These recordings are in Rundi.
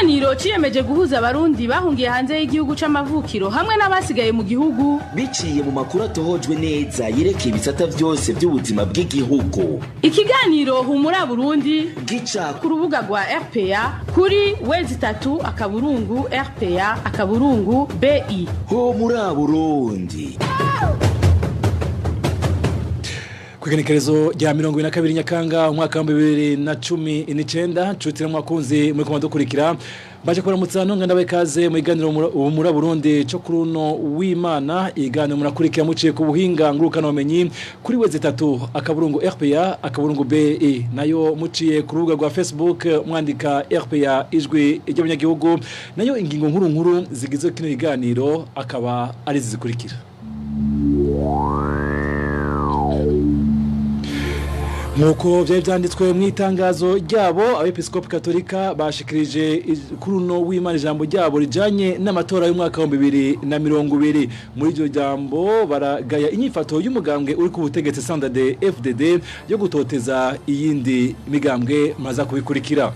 Ikiganiro ciyemeje guhuza abarundi bahungiye hanze y'igihugu c'amavukiro hamwe n'abasigaye mu gihugu biciye mu makuru atohojwe neza yerekeye ibisata vyose by'ubuzima bw'igihugu. Ikiganiro Humura Burundi gica ku rubuga rwa RPA kuri w3.rpa.bi. Humura Burundi. Kwigenekerezo rya 22 Nyakanga umwaka wa 2019, nshuti mwakunzi muri komando kurikira baje kuramutsa nonga ndabe kaze mu iganiro Humura Burundi cyo kuri uno w'Imana. Iganiro murakurikira muciye ku buhinga ngurukana bumenyi kuri w3.rpa.bi, nayo muciye ku rubuga rwa Facebook mwandika RPA ijwi ry'abanyagihugu. Nayo ingingo nkuru nkuru zigize kino iganiro akaba ari zikurikira. Nkuko byari byanditswe mu itangazo ryabo, abepiskopi katolika bashikirije kuri uno w'Imana ijambo ryabo rijanye n'amatora y'umwaka wa 2020. Muri iryo jambo baragaya inyifato y'umugambwe uri ku butegetsi CNDD FDD yo gutoteza iyindi migambwe. Maza kubikurikira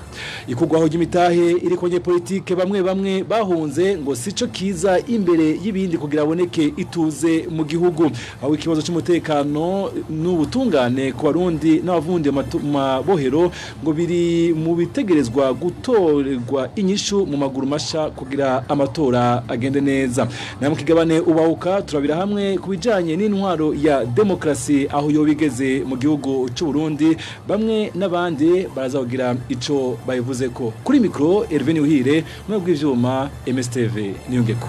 ikugwaho ry'imitahe iri konye politike bamwe bamwe bahunze ngo sico kiza imbere y'ibindi kugira aboneke ituze mu gihugu, aho ikibazo cy'umutekano n'ubutungane ku Barundi n'abavundi mabohero ngo biri mu bitegerezwa gutorerwa inyishu mu maguru masha kugira amatora agende neza. Na mu kigabane ubahuka turabira hamwe kubijanye n'intwaro ya demokrasi aho yo bigeze mu gihugu c'u Burundi, bamwe n'abandi baraza kugira ico bayivuze ko. Kuri micro Hervé Niwihire, mu bw'ivyuma MSTV niyongeko.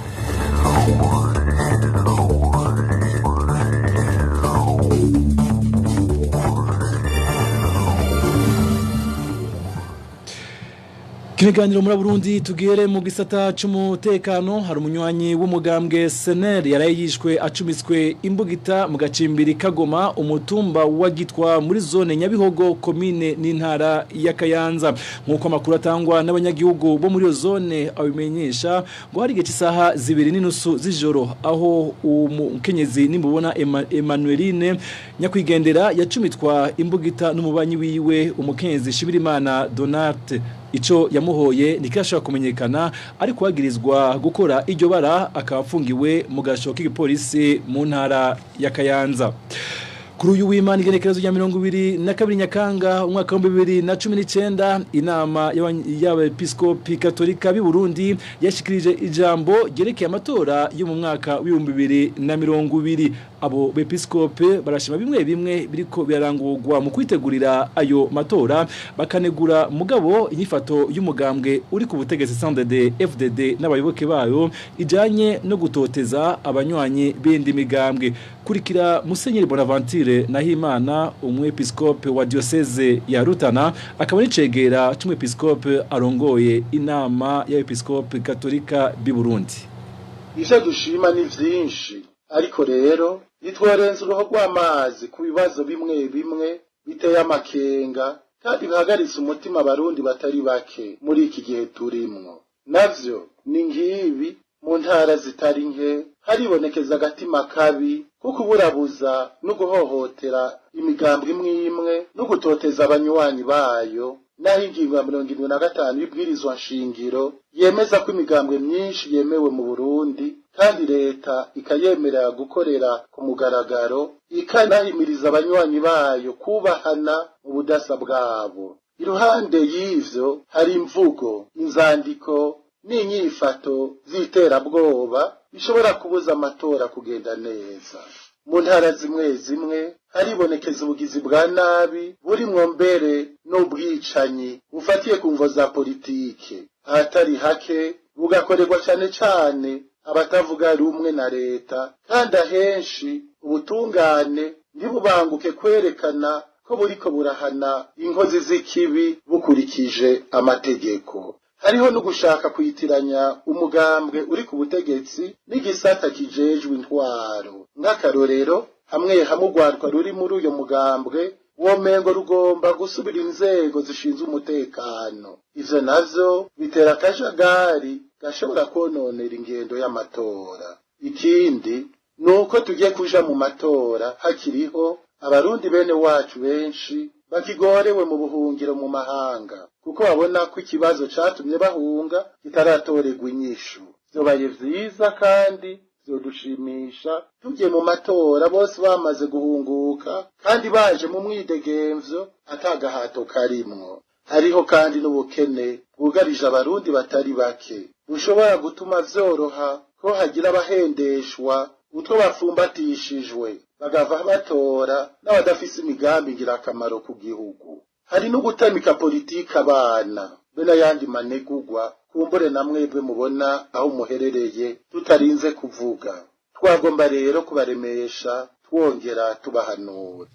Kiganiro muri Burundi tugere mu gisata c'umutekano. Hari umunywanyi w'umugambwe SNL yaraye yishwe acumiswe imbugita mu gacimbiri Kagoma, umutumba wa Gitwa muri zone Nyabihogo, komine n'intara ya Kayanza. Nkuko amakuru atangwa n'abanyagihugu bo muri iyo zone abimenyesha, ngo hari igihe cy'isaha 2:30 z'ijoro aho umukenyezi nimubona Emmanueline nyakwigendera yacumitwa imbugita n'umubanyi wiwe umukenyezi Shibirimana Donate. Ico yamuhoye nikashaka kumenyekana, ariko wagirizwa gukora iryo bara akaba afungiwe mu gasho k'igipolisi mu ntara ya Kayanza. Kuri uyu w'Imana igenekerezo rya 22 Nyakanga umwaka wa 2019, inama y'abepiskopi katolika b'i Burundi yashikirije ijambo ryerekeye amatora yo mu mwaka w'ibihumbi 2020. Abo bepiskope barashima bimwe bimwe biriko birarangurwa mu kwitegurira ayo matora, bakanegura mugabo inyifato y'umugambwe uri ku butegetsi CNDD FDD n'abayoboke bayo ijanye no gutoteza abanywanyi b'indi migambwe. Kurikira Musenyeri Bonaventure Nahimana, umwepiskope wa diocese ya Rutana, akaba n'icegera c'umwepiskope arongoye inama y'abepiskope katolika b'i Burundi. Ivyo dushima ni vyinshi, ariko rero ntitworenza uruho rw'amazi ku bibazo bimwe bimwe biteye amakenga kandi bihagaritse umutima abarundi batari bake muri iki gihe turimwo. Navyo ni ngibi: mu ntara zitari nke haribonekeza agatima kabi ko kuburabuza no guhohotera imigambwe imwe imwe no gutoteza abanywanyi bayo, naho ingingo ya 75 y'ibwirizwa nshingiro yemeza ko imigambwe myinshi yemewe mu Burundi, kandi leta ikayemerera gukorera ku mugaragaro, ikanahimiriza abanywanyi bayo kubahana mu budasa bwabo. Iruhande y'ivyo hari imvugo, inzandiko n'inyifato z'iterabwoba bishobora kubuza amatora kugenda neza. Mu ntara zimwe zimwe haribonekeza ubugizi bwa nabi burimwo mbere n'ubwicanyi bufatiye ku mvo za politike, ahatari hake bugakorerwa cane cane abatavuga rumwe na leta, kandi ahenshi ubutungane ntibubanguke kwerekana ko buriko burahana inkozi z'ikibi bukurikije amategeko. Hariho no gushaka kuyitiranya umugambwe uri ku butegetsi n'igisata kijejwe intwaro. Nk'akarorero, hamwe hamwe urwaruka ruri muri uyo mugambwe womengo rugomba gusubira inzego zishinzwe umutekano. Ivyo navyo bitera akajagari gashobora kononera ingendo y'amatora. Ikindi nuko tugiye kuja mu matora hakiriho abarundi bene wacu benshi bakigorewe mu buhungiro mu mahanga, kuko babona ko ikibazo catumye bahunga kitaratorerwa inyishu. Vyobaye vyiza kandi vyodushimisha tugiye mu matora bose bamaze guhunguka kandi baje mu mwidegemvyo atagahato karimwo. Hariho kandi n'ubukene bwugarije Abarundi batari bake, bushobora gutuma vyoroha ko hagira abahendeshwa utwo bafumbatishijwe, bagava batora n'abadafise imigambi ngirakamaro ku gihugu. Hari no gutamika politike abana be n'ayandi manegurwa kumbure na mwebwe mubona aho muherereye tutarinze kuvuga. Twagomba rero kubaremesha twongera tubahanura.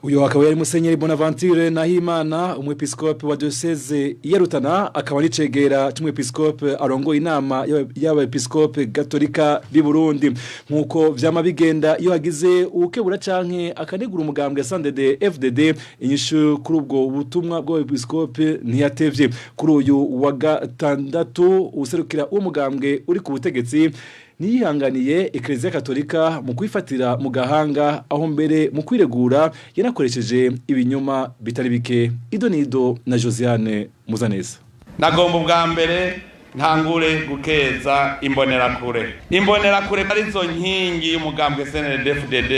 Uyo akaba yari Musenyeri Bonaventure Nahimana, umwepiskope wa diocese ya Rutana, akaba ari cegera c'umwepiskope arongoye inama y'abepiskope gatolika b'i Burundi. Nkuko vyama bigenda iyo hagize ukebura canke akanegura umugambwe CNDD FDD, inyishu kuri ubwo butumwa bw'abepiskope ntiyatevye. Kuri uyu wa gatandatu, userukira uwo mugambwe uri ku butegetsi niyihanganiye Eklezia Katolika mu kwifatira mu gahanga, aho mbere mu kwiregura yanakoresheje ibinyoma bitari bike. Idonido na Josiane Muzaneza. Nagomba ubwa mbere ntangure gukeza Imbonerakure. Imbonerakure arizo nkingi y'umugambwe CNDD-FDD.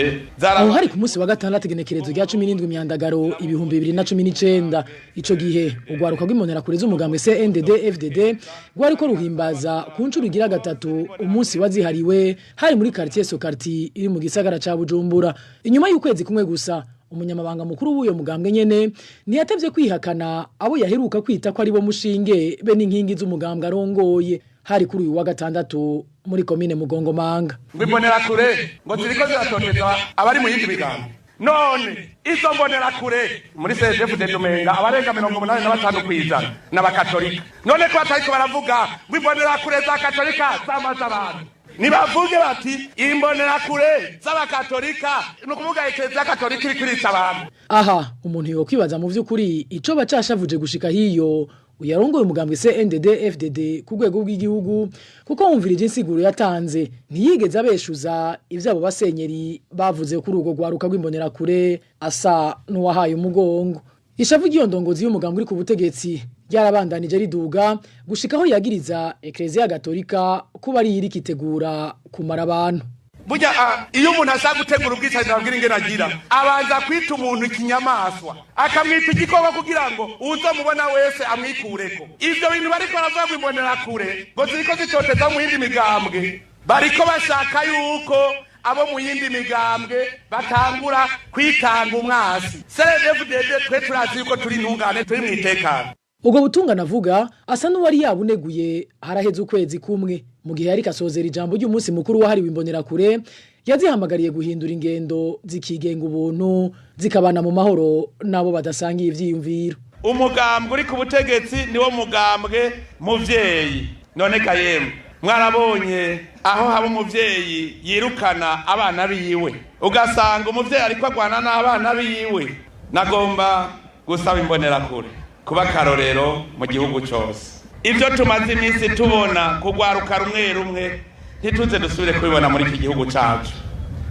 Aho hari ku munsi wa gatandatu, igenekerezo rya 17 Myandagaro 2019. Ico gihe urwaruka rw'Imbonerakure z'umugambwe CNDD FDD rwariko ruhimbaza ku ncuro igira gatatu umunsi wazihariwe, hari muri quartier Sokarti iri mu gisagara ca Bujumbura. Inyuma y'ukwezi kumwe gusa, umunyamabanga mukuru w'uyo mugambwe nyene ntiyatevye kwihakana abo yaheruka kwita ko ari bo mushinge be n'inkingi z'umugambwe arongoye. Hari kuri uyu wa gatandatu muri komine Mugongomanga. Ngo Imbonerakure ngo ziriko ziratoteza abari mu yindi migambi. None izo Mbonerakure muri CNDD-FDD umenga abarenga 85% n'abakatolika. None ko batariko baravuga ngo Imbonerakure za katolika zamaze abantu, nibavuge bati Imbonerakure z'abakatolika, ni ukuvuga Eklezia Katolika iriko irica abantu. Aha umuntu yokwibaza mu vy'ukuri ico bacashavuje gushika hiyo uyarongoye umugambwe CNDD FDD ku rwego rw'igihugu, kuko wumvirije insiguro yatanze ntiyigeze abeshuza ivyabo basenyeri bavuze kuri urwo rwaruka rw'Imbonerakure, asa n'uwahaye umugongo. Ishavu ry'iyo ndongozi y'umugambwe uri ku butegetsi ryarabandanije riduga gushikaho yagiriza Eklezia Gatolika kuba ari iri kitegura kumara abantu. Burya iyo umuntu ashaka gutegura ubwicanyi, ababwira ingene agira: abanza kwita umuntu ikinyamaswa, akamwita igikoko, kugira ngo uzomubona wese amwikureko. Ivyo bintu bariko baravuga ngo Imbonerakure ngo ziriko zitoteza mu yindi migambwe, bariko bashaka yuko abo mu yindi migambwe batangura kwitanga umwasi. CNDD-FDD twe turazi yuko turi intungane, turi mw'itekano. Ubwo butunga navuga asa n'uwari yabuneguye haraheze ukwezi kumwe, mu gihe yariko asozera ijambo ry'umunsi mukuru wahariwe Imbonerakure, yazihamagariye guhindura ingendo, zikigenga ubuntu, zikabana mu mahoro n'abo badasangiye ivyiyumviro. Umugambwe uri ku butegetsi niwo mugambwe muvyeyi. None kayemwe mwarabonye aho haba umuvyeyi yirukana abana biwe, ugasanga umuvyeyi ariko agwana n'abana biwe. Nagomba gusaba Imbonerakure kuba akarorero mu gihugu cose. Ibyo tumaze iminsi tubona kugwaruka rumwe rumwe, ntituze dusubire kubibona muri iki gihugu cacu,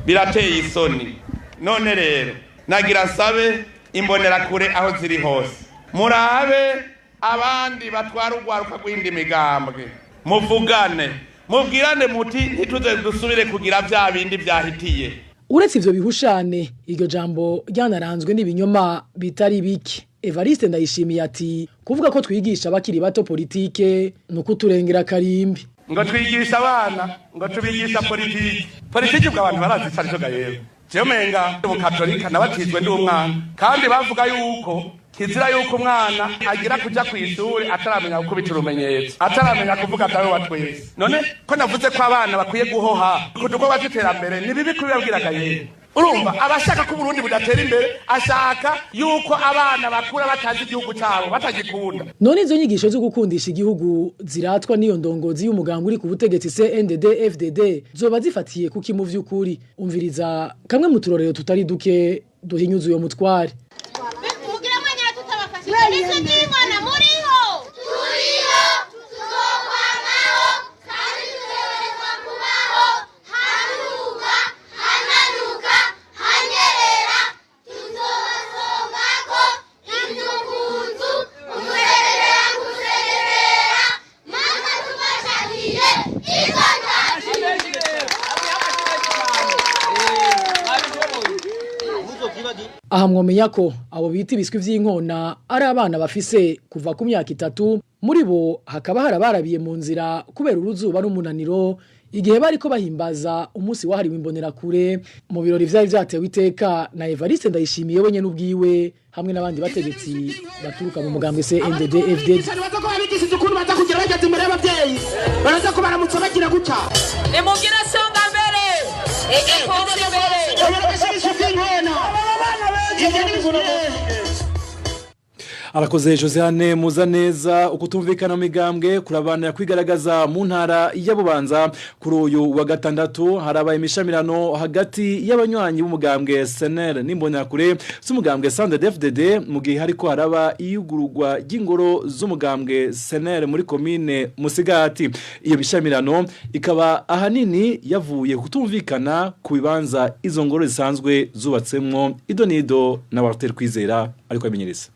birateye isoni. None rero nagira nsabe Imbonerakure aho ziri hose, murabe abandi batwara urwaruka rw'indi migambwe, muvugane, mubwirane muti ntituze dusubire kugira vya bindi vyahitiye. Uretse ivyo bihushane, iryo jambo ryanaranzwe n'ibinyoma bitari bike. Evariste Ndayishimiye ati kuvuga ko twigisha abakiri bato politike ni ukuturengera karimbi. Ngo twigisha abana, ngo tubigisha politiki. Politiki ubwo abantu barazica arico gahero. Jewe menga ubukatolika nabatizwe ndi umwana, kandi bavuga yuko kizira yuko umwana agira kuja kw'ishuri ataramenya gukubita urumenyetso, ataramenya kuvuga dawe wa twese. None ko navuze ko abana bakwiye guhoha ku dukorwa tw'iterambere, ni bibi kubibabwiraga? Yewe, urumva abashaka ko Uburundi budatera imbere, ashaka yuko abana bakura batazi igihugu cabo, batagikunda. None izo nyigisho zo gukundisha igihugu ziratwa n'iyo ndongozi y'umugambwe uri ku butegetsi CNDD FDD zoba zifatiye kuki mu vy'ukuri? Umviriza kamwe mu turorero tutari duke duhinyuza uyo mutware. Mugira mwanya tutabafashije ese ry'Imana muriho? Turiho, tuzokwamaho kandi tuzoherezwa kubaho. Hanuka hananuka hanyerera, tuzobasongako. Aha mwomenya ko abo bita ibiswi vy'inkona ari abana bafise kuva ku myaka 3, muri bo hakaba harabarabiye mu nzira kubera uruzuba n'umunaniro igihe bariko bahimbaza umunsi wahariwe imbonerakure mu birori vyari vyatewe iteka na Evariste Ndayishimiye we nyene ubwiwe hamwe n'abandi bategetsi baturuka mu mugambwe CNDD FDD. Baza ko babigishije ukuntu baza kugira bageze imbere y'abavyeyi, baraza kubaramutsa bagira gutya. Nimugire songa mbere, igipfunsi imbere. Arakoze Josiane Muzaneza. Ukutumvikana migambwe kurabana kwigaragaza mu ntara ya Bubanza kuri uyu wa gatandatu harabaye imishamirano hagati y'abanywanyi b'umugambwe SNL n'imbonerakure z'umugambwe CNDD-FDD mu gihe hariko haraba iyugururwa ry'ingoro z'umugambwe SNL muri komine Musigati. Iyo mishamirano ikaba ahanini yavuye kutumvikana ku bibanza izo ngoro zisanzwe zubatsemwo. Idonido na Walter Kwizera ariko amenyereza.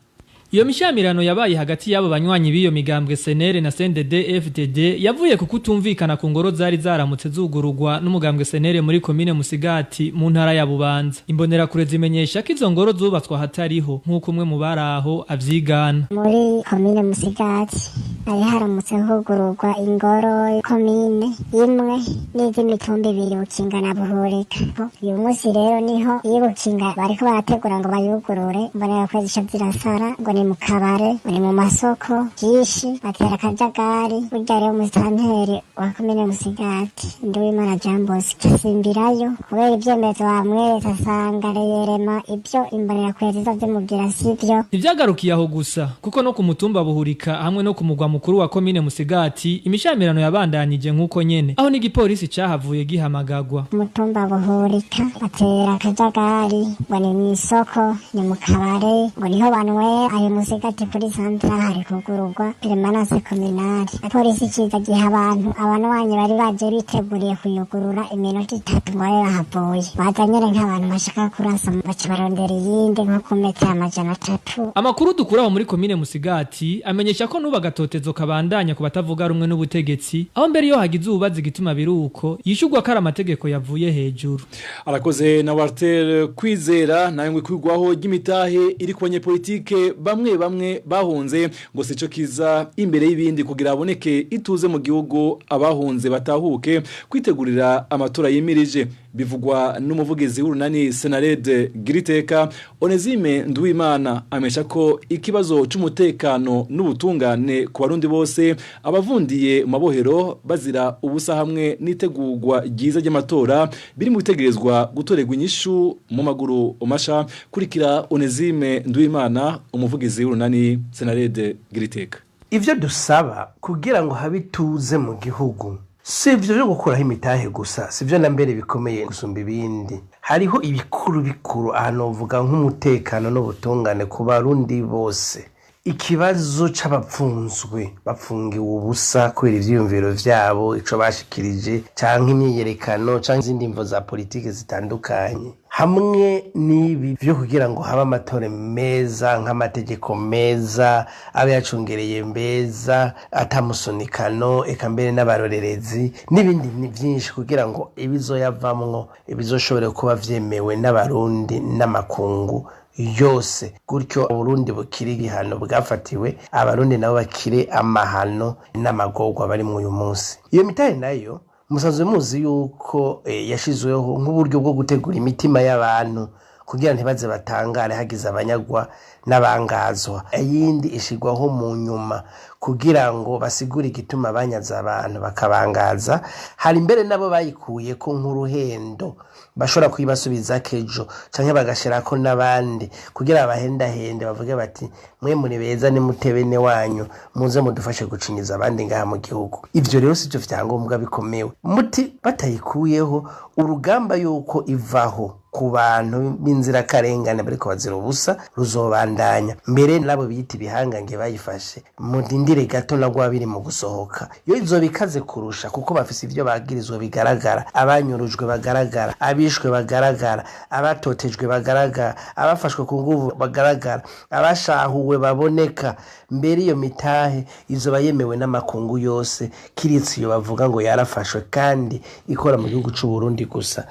Iyo mishamirano yabaye hagati y'abo banywanyi b'iyo migambwe SNL na CNDD FDD yavuye ku kutumvikana ku ngoro zari zaramutse zugururwa n'umugambwe SNL muri komine Musigati mu ntara ya Bubanza. Imbonerakure zimenyesha ko izo ngoro zubatswe ahatariho nk'uko umwe mu baraho avyigana. Muri komine Musigati hari haramutse hugururwa ingoro komine imwe n'iz'imitumba ibiri Bukinga na Buhurika. Uyu munsi rero niho iyo Bukinga bariko barategura ngo bayugurure, imbonerakure zica zirasara ngo ni mu kabare, ngo ni mu masoko byinshi, batera akajagari. Burya rero umusitanteri wa komine Musigati Nduwimana Jean Bosco asimbirayo kubera ivyemezo bamweretse, asanga reyerema ibyo imbonerakure ziza zimubwira sivyo. Ntivyagarukiye aho gusa kuko no ku mutumba Buhurika hamwe no ku mugwa mukuru wa komine Musigati imishamirano yabandanije nk'uko nyene, aho n'igipolisi cahavuye gihamagagwa. Umutumba Buhurika batera akajagari ngo ni mw'isoko, ni mu kabare, ngo niho banywera. Ayo Musigati kuri santra hari kugururwa permanence communale. Polisi kiza giha abantu abanwanyi bari baje biteguriye kuyugurura iminota 3 ngo babe bahavuye. Baza nyene nk'abantu bashaka kurasa, baca barondera iyindi nko ku metero 300. Amakuru dukuraho muri komine Musigati amenyesha ko nuba gatotezo kabandanya ku batavuga rumwe n'ubutegetsi, aho mbere iyo hagize ububazi gituma biruko yishurwa ko ari amategeko yavuye hejuru. Arakoze na Walter Kwizera. Nayo ngo kwigwaho ry'imitahe iri ku banyepolitike bamwe bamwe bahunze ngo sico kiza imbere y'ibindi kugira aboneke ituze mu gihugu, abahunze batahuke kwitegurira amatora yimirije. Bivugwa n'umuvugizi w'urunani Senarede Giriteka Onezime Nduwimana, amesha ko ikibazo c'umutekano n'ubutungane ku barundi bose abavundiye mu mabohero bazira ubusa hamwe n'itegurwa ryiza ry'amatora biri mu bitegerezwa gutorerwa inyishu mu maguru masha. Kurikira Onezime Nduwimana, umuvugizi w'urunani Senarede Giriteka. Ivyo dusaba kugira ngo habe ituze mu gihugu si ivyo vyo gukuraho imitahe gusa, si vyo na mbere bikomeye gusumba ibindi. Hariho ibikuru bikuru ahantu uvuga nk'umutekano n'ubutungane ku barundi bose. Ikibazo c'abapfunzwe bapfungiwe ubusa kubera ivyiyumviro vyabo, ico bashikirije canke imyiyerekano canke izindi mvo za politike zitandukanye, hamwe n'ibi vyo kugira ngo habe amatora meza nk'amategeko meza abe yacungereye meza atamusunikano, eka mbere n'abarorerezi n'ibindi ni vyinshi, kugira ngo ibizoyavamwo ibizoshobore kuba vyemewe n'abarundi n'amakungu yose. Gutyo Uburundi bukiri igihano bwafatiwe, abarundi nabo bakire amahano n'amagorwa bari mu uyu munsi. Iyo mitahe nayo musanzwe muzi yuko yashizweho nk'uburyo bwo gutegura imitima y'abantu kugira ntibaze batangare hagize abanyagwa n'abangazwa. Iyindi ishigwaho mu nyuma kugira ngo basigure igituma banyaza abantu bakabangaza. Hari mbere nabo bayikuye ko nk'uruhendo bashobora kuyibasubiza kejo canke bagashirako n'abandi kugira bahendahende bavuge bati mwe muri beza ni mutebene wanyu muze mudufashe gucinyiza abandi ngaha mu gihugu. Ivyo rero sivyo vyangombwa bikomewe muti batayikuyeho urugamba yuko ivaho ku bantu b'inzirakarengane bariko bazira ubusa ruzobandanya. Mbere nabo biyita ibihangange bayifashe mudindire gato nagwa biri mu gusohoka iyo izo bikaze kurusha, kuko bafise ivyo bagirizwa bigaragara, abanyurujwe bagaragara, abishwe bagaragara, abatotejwe bagaragara, abafashwe ku nguvu bagaragara, abashahuwe baboneka. Mbere iyo mitahe izoba yemewe n'amakungu yose kiretse iyo bavuga ngo yarafashwe kandi ikora mu gihugu c'u Burundi gusa.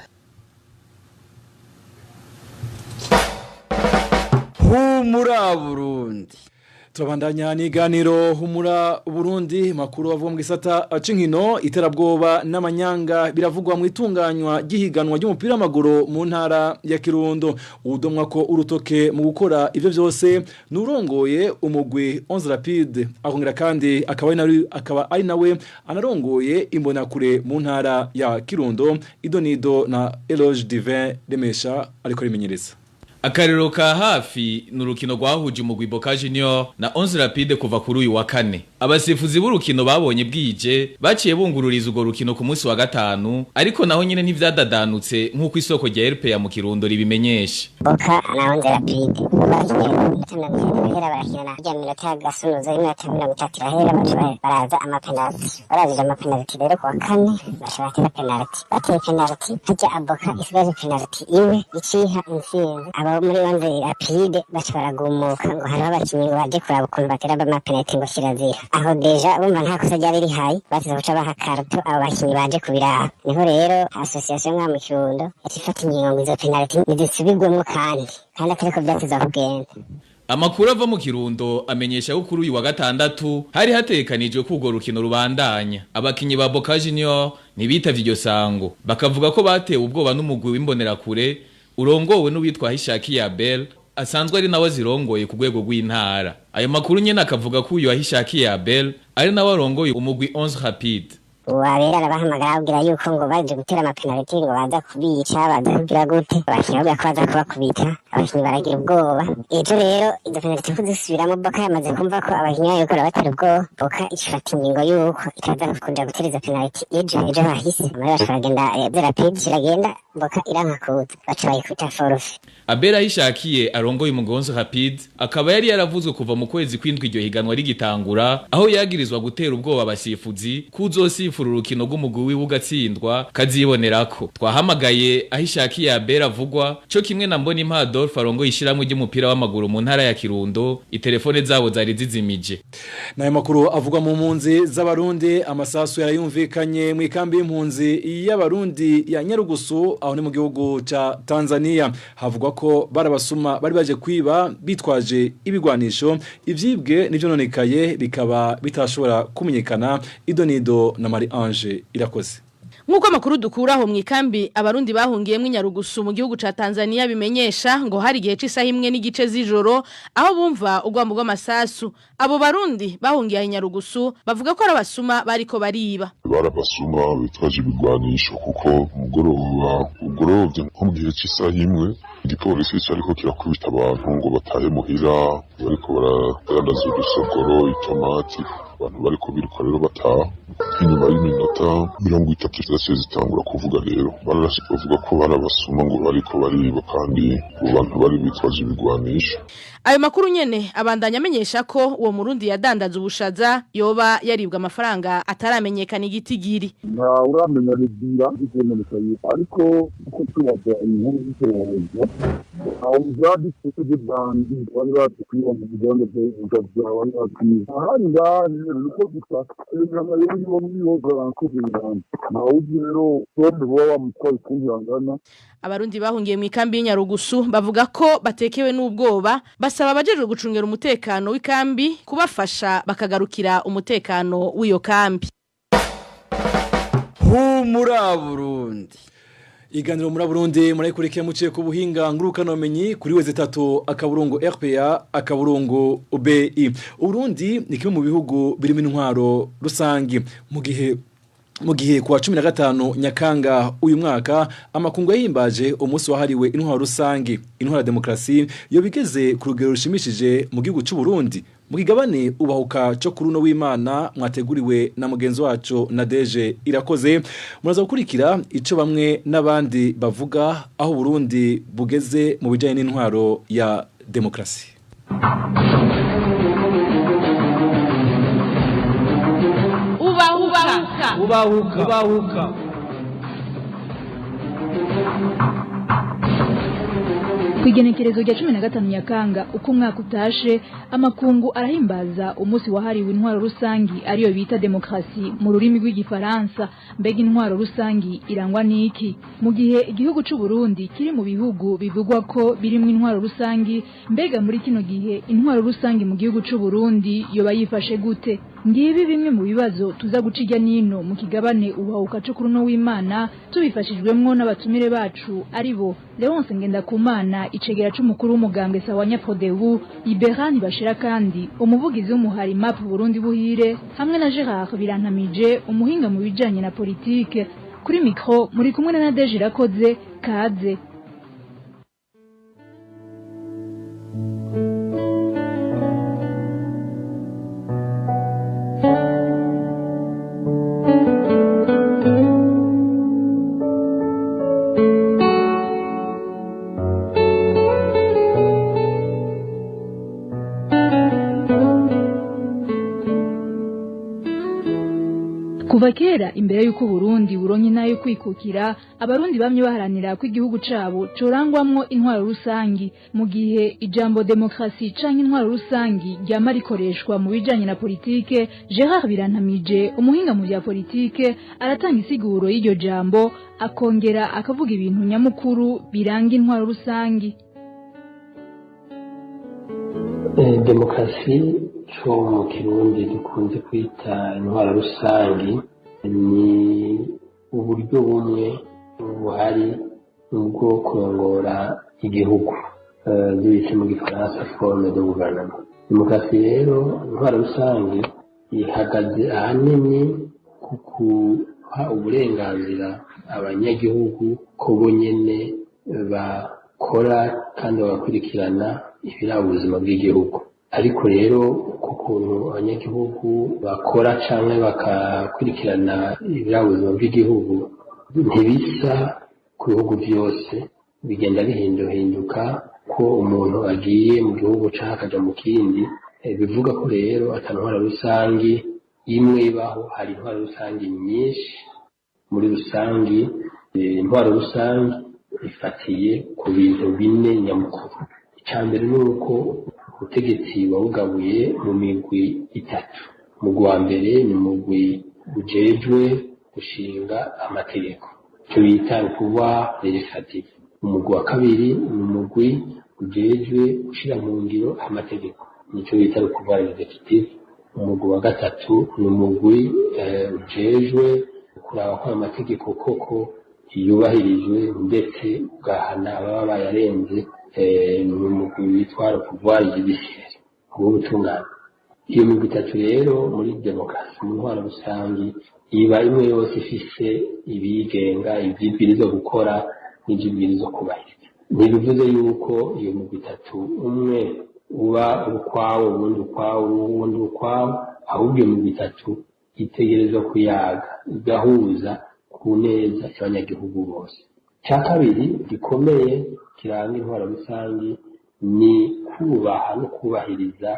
Humura Burundi. Turabandanya n'iganiro Humura Burundi. Makuru avuga mu gisata c'inkino, iterabwoba n'amanyanga biravugwa mu itunganywa gihiganwa ry'umupira w'amaguru mu ntara ya Kirundo. Udomwa ko urutoke mu gukora ivyo vyose nurongoye umugwi Onze Rapide, akongera kandi akaba ari nawe anarongoye imbonakure mu ntara ya Kirundo. Idonido na Eloge Divin Remesha ariko rimenyereza. Akarero ka hafi ni urukino rwahuje umugwi Boca Junior na Onze Rapide kuva kuri uyu wa kane. Abasifuzi b'urukino babonye bwije baciye bungururiza urwo rukino ku munsi wa gatanu, ariko naho nyine ntivyadadanutse nk'uko isoko rya RPA mu Kirundo ribimenyesha. Boca na Onze Rapide barakina barakina rya minota gasunuzo y'iminota 30 irahera, baca baraza amapenaliti. Barazije amapenaliti rero ku wa kane baca batera penaliti, bateye penaliti harya Aboka isigaje penaliti imwe iciha intsinzi. Abo muri Onze Rapide baca baragumuka ngo hariho abakinyi ngo baje kuraba ukuntu batera amapenaliti ngo kirazira. Aho déjà bumva nta kosa ryari rihaye, basize guca baha karto abo bakinyi baje kubiraba. Niho rero association nka mu Kirundo ifata ingingo ngo izo penaliti ntizisubirwemwo kandi atariko vyateza kugenda. Amakuru ava mu Kirundo amenyesha ko kuri uyu wa gatandatu hari hatekanijwe ko urwo rukino rubandanya. Abakinyi ba Boca Junior ntibitavye iryo sango, bakavuga ko batewe ubwoba n'umugwi w'imbonerakure urongowe n'uwitwa Hishakiye Abel asanzwe ari nawe zirongoye ku rwego rw'intara. Ayo makuru nyene akavuga ko uyu Ahishakiye Abel ari nawe arongoye umugwi Onze Rapide. Uwabera arabahamagara ababwira yuko ngo baje gutera amapenaliti ngo baza kubica, baza kugira gute, abakinyi bavuga ko baza kubakubita, abakinyi baragira ubwoba. Ejo rero izo penaliti kuzisubiramo, Boca yamaze kumva ko abakinyi bayo barabatera ubwoba, Boca ifata ingingo yuko itaza kuja gutera izo penaliti ejo hahise. Amara baca baragenda, Onze Rapide iragenda, Boca iranka kuza, baca bayikuta forfait. Abel Ahishakiye arongoye umugwi Onze Rapide akaba yari yaravuzwe kuva mu kwezi kw'indwi iryo higanwa rigitangura, aho yagirizwa gutera ubwoba abasifuzi kuzosifura urukino rw'umugwi wiwe ugatsindwa kazibonerako. Twahamagaye Ahishakiye Abel avugwa co kimwe na Mbonimpa Adolphe arongoye ishiramwe ry'umupira w'amaguru mu ntara ya Kirundo, itelefone zabo zari zizimije. Nayo makuru avugwa mu mpunzi z'Abarundi, amasasu yarayumvikanye mu ikambi y'impunzi y'Abarundi ya Nyarugusu aho ni mu gihugu ca Tanzania. Havugwa ko barabasuma bari baje kwiba bitwaje ibigwanisho, ivyibwe nivyo nonekaye bikaba bitashobora kumenyekana. Idonido na Marie Ange Irakoze. Nkuko makuru dukuraho mu ikambi Abarundi bahungiyemwe Nyarugusu mu gihugu ca Tanzania bimenyesha ngo hari igihe c'isaha 1:15 z'ijoro aho bumva ugwambo rw'amasasu. Abo Barundi bahungiye Nyarugusu bavuga ko arabasuma bariko bariba. Barabasuma bitwaje ibigwanisho kuko umugoroba ugorovye nko mu gihe c'isaha 1 igipolisi cariko kirakubita abantu ngo batahe muhira, bariko baradandaza udusogoro, itomati, abantu bariko biruka rero bataha. Inyuma y'iminota 30 zaciye zitangura kuvuga rero, bavuga ko barabasuma ngo bariko bariba kandi abo bantu bari bitwaje ibigwanisho. Ayo makuru nyene abandanya amenyesha ko uwo Murundi yadandaza ubushaza yoba yaribwa amafaranga ataramenyekana igitigiri. Nta uramenya ribira ikeneye, ariko uko tubaza inkuru z'iperereza aho byadutse bandi bari batukwiba mu biganda by'ubushaza bari bakwiba ahandi ngaha nuko gusa Abarundi bahungiye mu ikambi y'Inyarugusu bavuga ko batekewe n'ubwoba, basaba abajejwe gucungera umutekano w'ikambi kubafasha bakagarukira umutekano w'iyo kambi. Humura Burundi. Iganiro muri Burundi murayikurikiye muciye ku buhinga ngurukanomenyi kuri wezi 3 akaburungu RPA akaburungu BI. Uburundi ni kimwe mu bihugu birimo intwaro rusangi. Mu gihe kuwa 15 Nyakanga uyu mwaka amakungu yahimbaje umunsi wahariwe intwaro rusangi, intwaro demokrasi yo bigeze ku rugero rushimishije mu gihugu cy'u Burundi. Mu kigabane ubahuka cyo kuri uno w'Imana mwateguriwe na mugenzi wacu na Deje Irakoze, muraza gukurikira ico bamwe n'abandi bavuga aho Burundi bugeze mu bijanye n'intwaro ya demokrasi. Ubahuka ubahuka ubahuka. Kw'igenekerezo rya 15 Nyakanga uko umwaka utashe, amakungu arahimbaza umunsi wahariwe intwaro rusangi, ariyo bita demokrasi mu rurimi rw'igifaransa. Mbega intwaro rusangi irangwa n'iki? Mu gihe igihugu c'u Burundi kiri mu bihugu bivugwa ko birimwo intwaro rusangi, mbega muri kino gihe intwaro rusangi mu gihugu c'u Burundi yoba yifashe gute? Ngibi bimwe mu bibazo tuza guca irya nino mu kigabane Ubahuka co kuri uno w'Imana, tubifashijwemwo n'abatumire bacu, aribo Leonce Ngendakumana, icegera c'umukuru w'umugambwe Sawanya Frodebu, Iberani Bashira kandi umuvugizi w'umuhari MAP Burundi Buhire, hamwe na Gerard Birantamije, umuhinga mu bijanye na politike. Kuri micro muri kumwe na Nadege Irakoze. Kaze. Kuva kera, imbere y'uko Burundi buronke nayo kwikukira, abarundi bamye baharanira ko igihugu cabo corangwamwo intwaro rusangi. Mu gihe ijambo demokrasi canke intwaro rusangi ryama rikoreshwa mu bijanye na politike, Gerard Birantamije, umuhinga mu vya politike, aratanga isiguro y'iryo jambo, akongera akavuga ibintu nyamukuru biranga intwaro rusangi. Demokarasi, cyo mu Kirundi dukunze kwita intwaro rusangi, ni uburyo bumwe buhari bwo kurongora igihugu, bita mu Gifaransa forme de gouvernement. Demokarasi rero, intwaro rusangi, ihagaze ahanini ku guha uburenganzira abanyagihugu ko bo nyene bakora kandi bagakurikirana ibiraba ubuzima bw'igihugu. Ariko rero uko kuntu abanyagihugu bakora canke bakakurikirana ibiraba ubuzima bw'igihugu ntibisa ku bihugu byose, bigenda bihinduhinduka ko umuntu agiye mu gihugu canke akaja mu kindi. Bivuga ko rero ata ntwaro rusangi imwe ibaho, hari intwaro rusangi nyinshi. Muri rusangi, intwaro rusangi ifatiye ku bintu bine nyamukuru. Icya mbere ni uko ubutegetsi buba mu migwi itatu. Umugwi wa mbere ni umugwi ujejwe gushinga amategeko, icyo bita pouvoir législatif. Umugwi wa kabiri ni umugwi ujejwe gushyira mu ngiro amategeko, nicyo bita pouvoir exécutif. Umugwi wa gatatu ni umugwi ujejwe kuraba ko ayo mategeko koko yubahirijwe, ndetse ugahana ababa bayarenze, ni umugwi witwa pouvoir judiciaire, uw'ubutungane. Iyo migwi itatu rero muri demokarasi, mu ntwaro rusangi, iba imwe yose ifise ibiyigenga, ivyibwirizwa gukora n'ivyibwirizwa kubahiriza. Ntibivuze yuko iyo migwi itatu umwe uba ukwawo, uwundi ukwawo, uwundi ukwawo, ahubwo iyo migwi itatu itegerezwa kuyaga igahuza ku neza y'abanyagihugu bose. Icya kabiri gikomeye kiranga intwaro rusangi ni kubaha no kubahiriza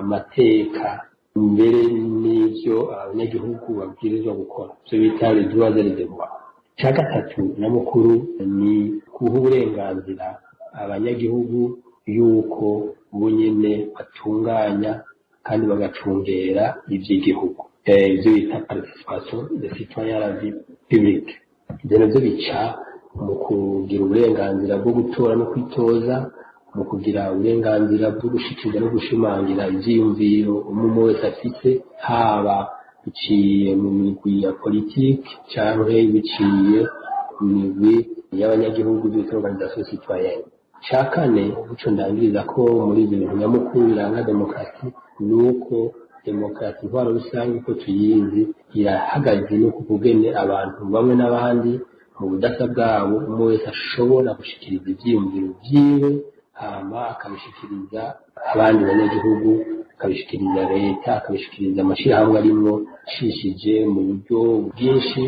amateka, mbere n'ibyo abanyagihugu babwirizwa gukora, ibyo bita les droits et les devoirs. Icya gatatu nyamukuru ni guha uburenganzira abanyagihugu yuko bo nyene batunganya kandi bagacungera ivy'igihugu, ivyo bita participation des citoyens à la vie publique. Ivyo navyo bica mu kugira uburenganzira bwo gutora no kwitoza, mu kugira uburenganzira bwo gushikiriza no gushimangira ivyiyumviro umwe wese afise, haba biciye mu migwi ya politiki canke biciye mu migwi y'abanyagihugu bita organisation citoyenne. Icya kane, ico ndangiriza ko muri ivyo bintu nyamukuru biranga demokarasi, ni uko demokarasi, intwaro rusange uko tuyizi, irahagaze no ku kugene abantu bamwe n'abandi mu budasa bwabo, umwe wese ashobora gushikiriza ivyiyumviro vyiwe, hama akabishikiriza abandi banyagihugu, akabishikiriza leta, akabishikiriza amashirahamwe arimwo, acishije mu buryo bwinshi,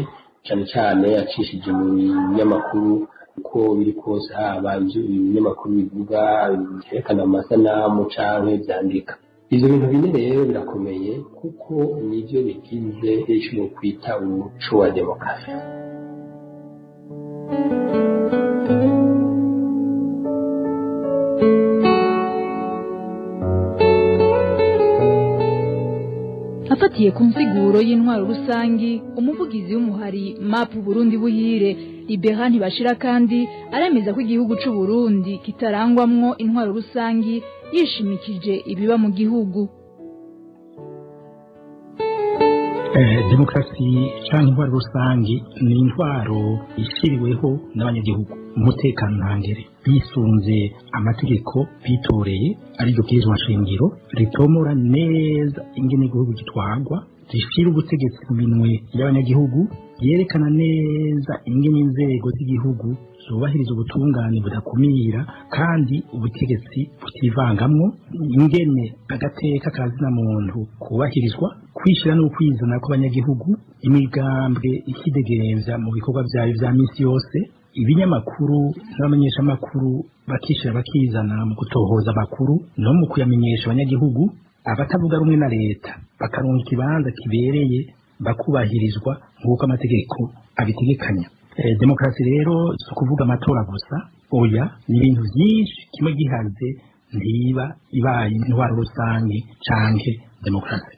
cane cane acishije mu binyamakuru uko biri kose, haba ivyo ibinyamakuru bivuga, vyerekana amasanamu canke vyandika. Ivyo bintu bine rero birakomeye, kuko nivyo bigize ico kwita umuco wa demokarasi. Afatiye ku nsiguro y'intwaro rusangi, umuvugizi w'umuhari MAP Burundi Buhire, Libera Ntibashira, kandi aremeza ko igihugu c'u Burundi kitarangwamwo intwaro rusangi, yishimikije ibiba mu gihugu. Demokarasi cyangwa intwaro rusange ni intwaro ishyiriweho n'abanyagihugu umutekano ntangere, bisunze amategeko bitoreye, ariryo bwirizwa nshingiro ritomora neza ingene igihugu gitwarwa, rishyira ubutegetsi mu minwe y'abanyagihugu, yerekana neza ingene inzego z'igihugu zubahiriza ubutungane budakumira kandi ubutegetsi butivangamwo, ingene agateka kazina muntu kubahirizwa, kwishyira no kwizana kw'abanyagihugu, imigambwe ikidegemvya mu bikorwa vyayo vya misi yose, ibinyamakuru n'abamenyeshamakuru bakishyira bakizana mu gutohoza amakuru no mu kuyamenyesha abanyagihugu, abatavuga rumwe na leta bakaronka ikibanza kibereye, bakubahirizwa nk'uko amategeko abitegekanya. Demokarasi rero si ukuvuga amatora gusa, oya, ni ibintu byinshi. Kimwe gihaze ntiba ibaye intwaro rusange canke demokarasi.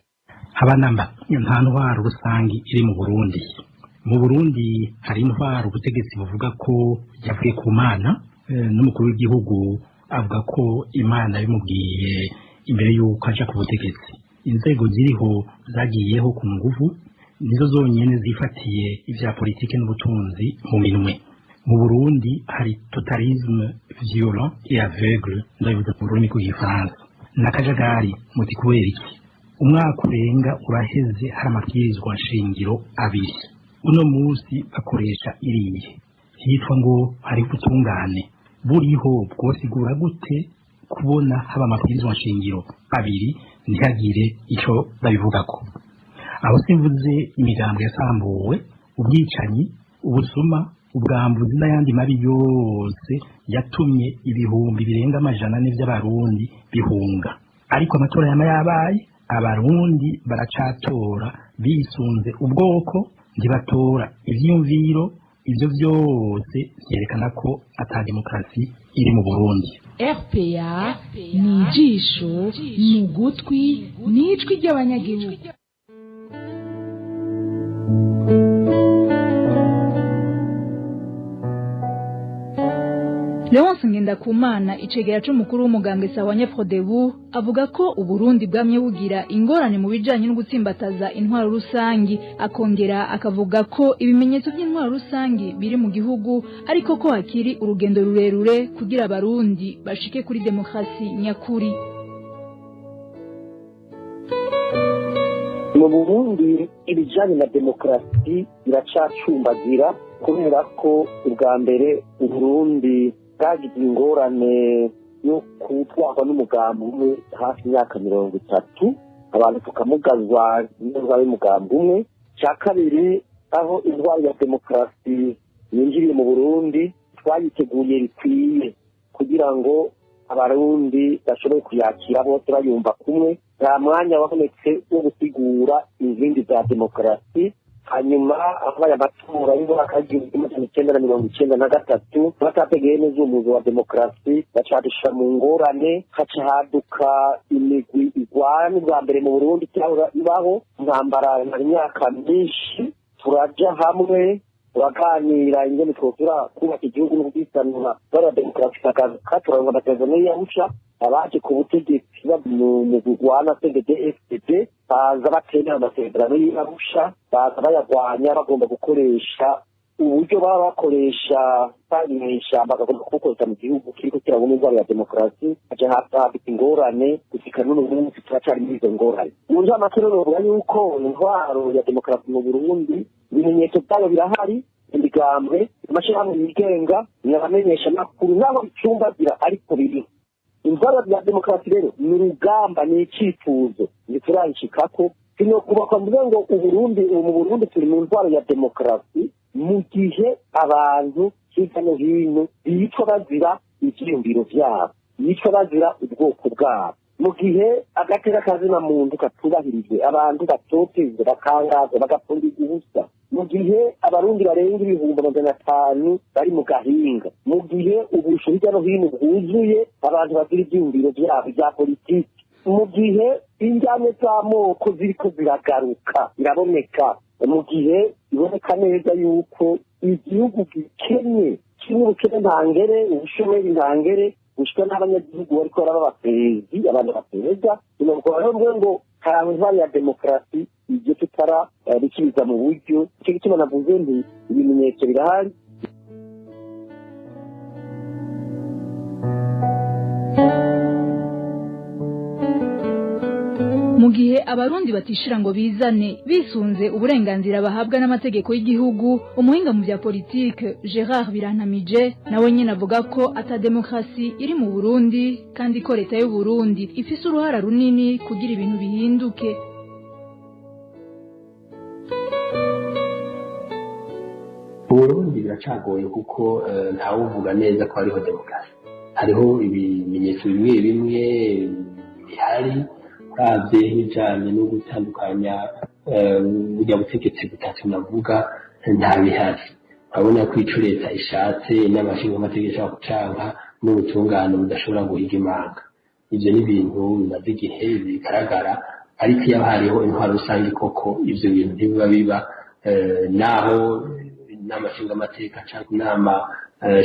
Habanamba, nta ntwaro rusange iri mu Burundi. Mu Burundi hari intwaro ubutegetsi buvuga ko yavuye ku Mana, n'umukuru w'igihugu avuga ko Imana yabimubwiye imbere y'uko aja ku butegetsi. Inzego ziriho zagiyeho ku nguvu, nizo zonyene zifatiye ibya politike n'ubutunzi mu minwe. Mu Burundi hari totalitarisme violent et aveugle, ndabivuze mu rurimi rw'igifaransa, n'akajagari. Muti kubera iki? Umwaka urenga uraheze hari amabwirizwa nshingiro abiri. Uno munsi bakoresha iriye hitwa ngo hariho ubutungane buriho. Bwosigura gute kubona haba amabwirizwa nshingiro abiri ntihagire ico babivugako? Aho simvuze imigambwe yasambuwe, ubwicanyi, ubusuma, ubwambuzi n'ayandi mabi yose yatumye ibihumbi birenga 400 by'abarundi bihunga. Ariko amatora yama yabaye, abarundi baracatora bisunze ubwoko, ntibatora ivyiyumviro. Ivyo vyose vyerekana ko ata demokarasi iri mu Burundi. RPA ni ijisho, ni ugutwi, ni ijwi ry'abanyagihugu. Leonce Ngendakumana, icegera c'umukuru w'umugambwe Sahwanya Frodebu, avuga ko Uburundi bwamye bugira ingorane mu bijanye no gutsimbataza intwaro rusangi. Akongera akavuga ko ibimenyetso by'intwaro rusangi biri mu gihugu, ariko ko hakiri urugendo rurerure kugira abarundi bashike kuri demokrasi nyakuri. Mu Burundi ibijanye na demokarasi biracacumbagira, kubera ko ubwa mbere Uburundi bwagize ingorane yo gutwarwa n'umugambi umwe hafi imyaka 30, abantu tukamugazwa n'indwara y'umugambi umwe. Cya kabiri, aho indwara ya demokarasi yinjiriye mu Burundi, twayiteguye bikwiye kugira ngo abarundi bashobore kuyakira bose bayumva kumwe. Nta mwanya wabonetse wo gusigura izindi za demokarasi. Hanyuma abaye amatora y'umwaka w'1993, batategeye neza umuzo wa demokarasi, bacadusha mu ngorane, haca haduka imigwi igwana. Ubwa mbere mu Burundi ibaho intambara imyaka myinshi, turaja hamwe turaganira ingene twosubira kubaka igihugu no kugisanura bara demokarasi, tukaronka amasezerano y'Arusha. Abaje ku butegetsi mu mugwi CNDD-FDD baza batemera amasezerano y'Arusha, baza bayagwanya, bagomba gukoresha uburyo baba bakoresha banyesha, bagomba kubukoresha mu gihugu kiriko kirabona indwara ya demokarasi. Haca habika ingorane gushika n'uno munsi turacari muri izo ngorane. Mu ncamake rero novuga yuko intwaro ya demokarasi mu Burundi ibimenyetso vyayo birahari: imigambwe, amashirahamwe yigenga, abamenyeshamakuru, n'aho bicumbagira ariko biriho. Intwaro ya demokarasi rero ni urugamba, ni icifuzo, ntiturayishikako. Sinokubakwa mvuge ngo Uburundi, mu Burundi turi mu ntwaro ya demokarasi mu gihe abantu hirya no hino bicwa bazira ivyiyumviro vyabo, bicwa bazira ubwoko bwabo, mu gihe agateka kazina muntu katubahirijwe, abantu batotezwa, bakangazwa, bagapfundirwa ubusa, mu gihe abarundi barenga 500,000 bari mu gahinga, mu gihe ubusho hirya no hino bwuzuye abantu bagira ivyiyumviro vyabo vya politiki. Mu gihe injyane z'amoko ziriko ziragaruka, biraboneka mu gihe biboneka neza yuko igihugu gikenye, kimwe ubukene ntangere, ubushomeri ntangere, gushika n'abanyagihugu bariko baraba abaperezi, abantu bapereza. Rero mvuge ngo harangwa intwari ya demokarasi, ibyo tutara bisubiza mu buryo. Icyo gituma navuze nti ibimenyetso birahari. Mu gihe abarundi batishira ngo bizane bisunze uburenganzira bahabwa n'amategeko y'igihugu, umuhinga mu bya politike Gerard Birantamije nawe nyine avuga ko ata demokarasi iri mu Burundi, kandi ko leta y'u Burundi ifise uruhara runini kugira ibintu bihinduke. Burundi biracagoye kuko ntawuvuga neza ko hariho demokarasi. Hariho ibimenyetso bimwe bimwe bihari, uravye nk'ibijanye no gutandukanya burya butegetsi butatu navuga nta bihari. Urabona ko ico leta ishatse inama nshingamateka ishobora gucanka, n'ubutungane budashobora guhiga imanga. Ivyo ni ibintu bimaze igihe bigaragara, ariko iyo hariho intwaro rusange koko ivyo bintu ntibiba biba, naho inama nshingamateka canke inama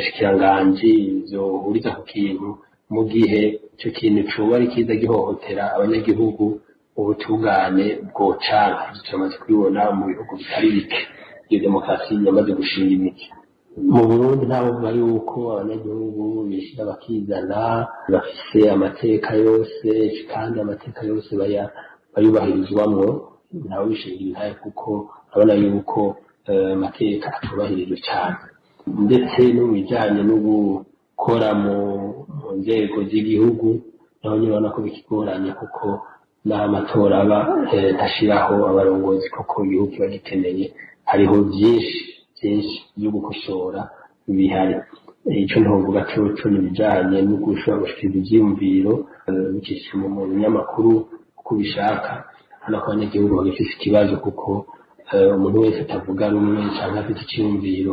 shikiranganji vyohuriza ku kintu, mu gihe ico kintu coba ari kiza gihohotera abanyagihugu, ubutungane bwocanka. Ivyo turamaze kubibona mu bihugu bitari bike, iyo demokarasi yamaze gushinga imizi. Mu Burundi ntawovuga yuko abanyagihugu bishira bakizana, bafise amateka yose, kandi amateka yose bayubahirizwamwo. Ntawe bishingira intahe kuko urabona yuko amateka atubahirijwe cane, ndetse no mu bijanye no gukora mu nzego z'igihugu naho nyene urabona ko bikigoranye, kuko n'amatora aba ntashiraho abarongozi koko igihugu kiba gikeneye. Hariho vyinshi vyinshi vyo gukosora bihari. Ico ntovuga coco ni ibijanye no gushobora gushikiriza ivyiyumviro bicishije mu binyamakuru uko ubishaka. Urabona ko abanyagihugu bagifise ikibazo, kuko umuntu wese atavuga rumwe canke afite iciyumviro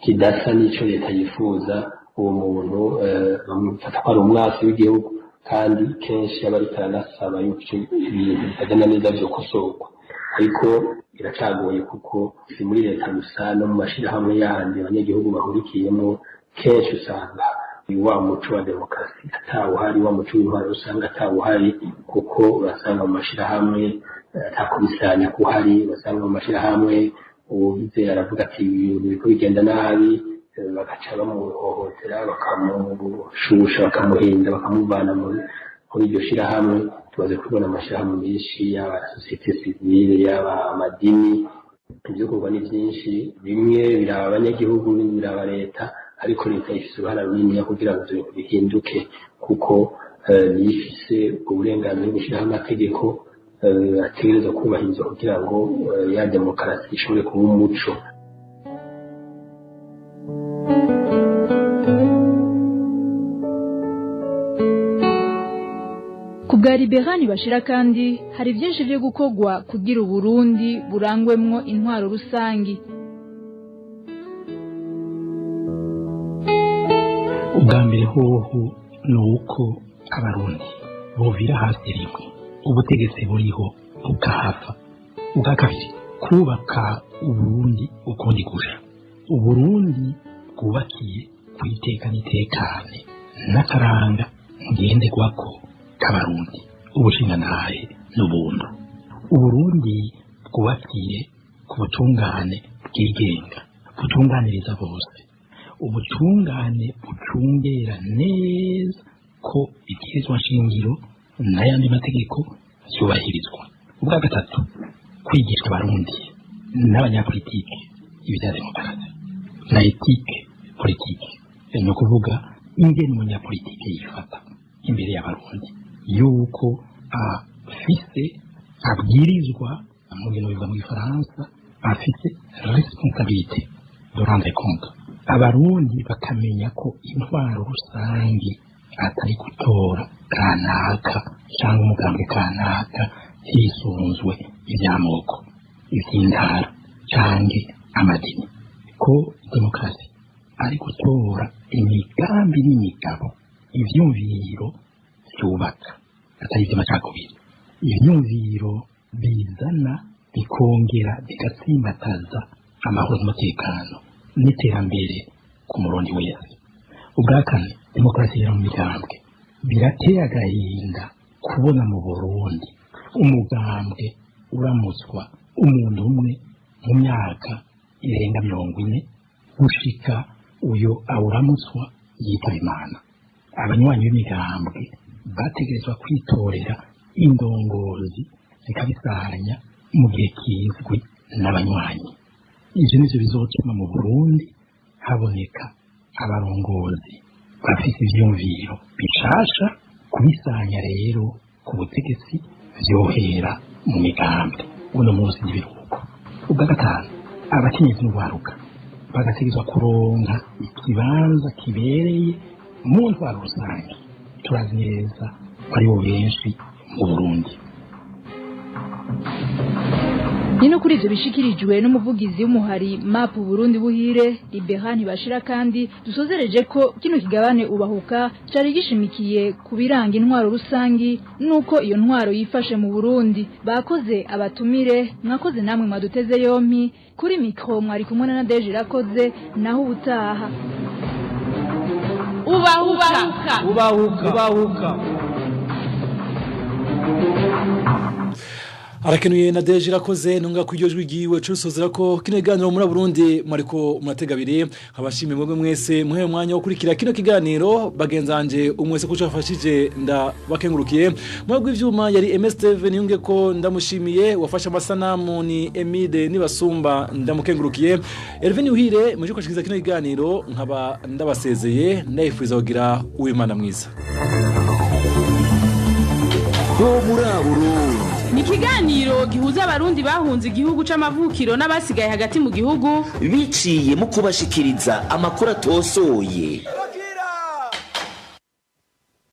kidasa n'ico leta yifuza, uwo muntu bamufata ko ari umwasi w'igihugu, kandi kenshi aba ariko aranasaba yuko ibintu bitagenda neza vyokosorwa. Ariko biracagoye kuko si muri leta gusa, no mu mashirahamwe yandi abanyagihugu bahurikiyemo kenshi usanga wa muco wa demokarasi atawuhari, wa muco w'intwaro usanga atawuhari, kuko urasanga mu mashirahamwe atakubisanya kuhari, urasanga mu mashirahamwe uwugize aravuga ati ibintu biriko bigenda nabi, bagaca bamuhohotera, bakamushusha, bakamuhinda, bakamuvana muri iryo shirahamwe. Tumaze kubona amashirahamwe menshi, yaba sosiyete sivile, yaba amadini. Ivyokorwa ni vyinshi, bimwe biraba abanyagihugu, ibindi biraba leta, ariko leta ifise uruhara runiniya kugira ngo ivyo bintu bihinduke, kuko niyo ifise ubwo burenganzira bwo gushiraho amategeko ategerezwa kubahirizwa kugira ngo ya demokarasi ishobore kuba umuco. Kubwa Liberani bashira kandi hari byinshi byo gukogwa kugira Uburundi burangwemwo intwaro rusangi. Ubwa mbere hoho ni uko abarundi bovira hasi rimwe ubutegetsi buriho bukahava. Ubwa kabiri, kubaka Uburundi ukundi gusha, Uburundi bwubakiye ku iteka n'itekane n'akaranga ngenderwako k'abarundi, ubushingantahe n'ubuntu. Uburundi bwubakiye ku butungane bwigenga butunganiriza bose, ubutungane bucungera neza ko ibwirizwa nshingiro n'ayandi mategeko vyubahirizwa. Ubwa gatatu, kwigisha abarundi n'abanyapolitike ibya demokarasi na etike politike, ni ukuvuga ingene umunyapolitike yifata imbere y'abarundi, yuko afise abwirizwa mu bintu biva mu gifaransa, afise responsabilité de rendre compte. Abarundi bakamenya ko intwaro rusange atari gutora kanaka cyangwa umugambwe kanaka hisunzwe iby'amoko, iby'intara cyangwa amadini, ko demokarasi ari gutora imigambi n'imigabo, ivyumviro vyubaka atari iby'amacakubiri, ivyumviro bizana bikongera bigatsimbataza amahoro n'umutekano n'iterambere ku Murundi wese. Ubwa kane, demokarasi yera mu migambwe. Birateye agahinda kubona mu Burundi umugambwe uramutswa umuntu umwe mu myaka irenga 40 gushika uyo awuramutswa yitaba Imana. Abanywanyi b'imigambwe bategerezwa kwitorera indongozi zikabisanya mu gihe kizwi n'abanywanyi. Ivyo nivyo bizotuma mu Burundi haboneka abarongozi bafise ivyumviro bishasha. Kubisanya rero ku butegetsi vyohera mu migambwe, uno munsi n'ibiruhuko. Ubwa gatanu, abakenyezi n'urwaruka bagategerezwa kuronka ikibanza kibereye mu ntwaro rusange. Turazi neza ko aribo benshi mu Burundi. Ni no kuri ivyo bishikirijwe n'umuvugizi w'umuhari MAP Burundi Buhire Libera Ntibashira, kandi dusozereje ko kino kigabane ubahuka cari gishimikiye ku biranga intwaro rusangi nuko iyo ntwaro yifashe mu Burundi. Bakoze abatumire, mwakoze namwe mwaduteze yompi. Kuri micro mwari kumwe na Nadege Irakoze, naho ubutaha. Ubahuka, ubahuka, ubahuka. Arakenuye na Deje Irakoze ntunga ku iryo jwi ryiwe cusozera ko kino kiganiro muri Burundi mwariko muratega abiri. Nkabashimiye mwebwe mwese muhe umwanya wo kurikira kino kiganiro. Bagenzanje umwese kuco afashije ndabakengurukiye. Mwebwe ivyuma yari MSTV niyunge ko ndamushimiye, wafashe amasanamu ni Emide Nibasumba ndamukengurukiye. Elvin Uhire muje kwashikiza kino kiganiro, nkaba ndabasezeye ndayifuriza kugira uwimana mwiza. Bo muri Burundi ni ikiganiro gihuza abarundi bahunze igihugu c'amavukiro n'abasigaye hagati mu gihugu biciye mu kubashikiriza amakuru atosoye.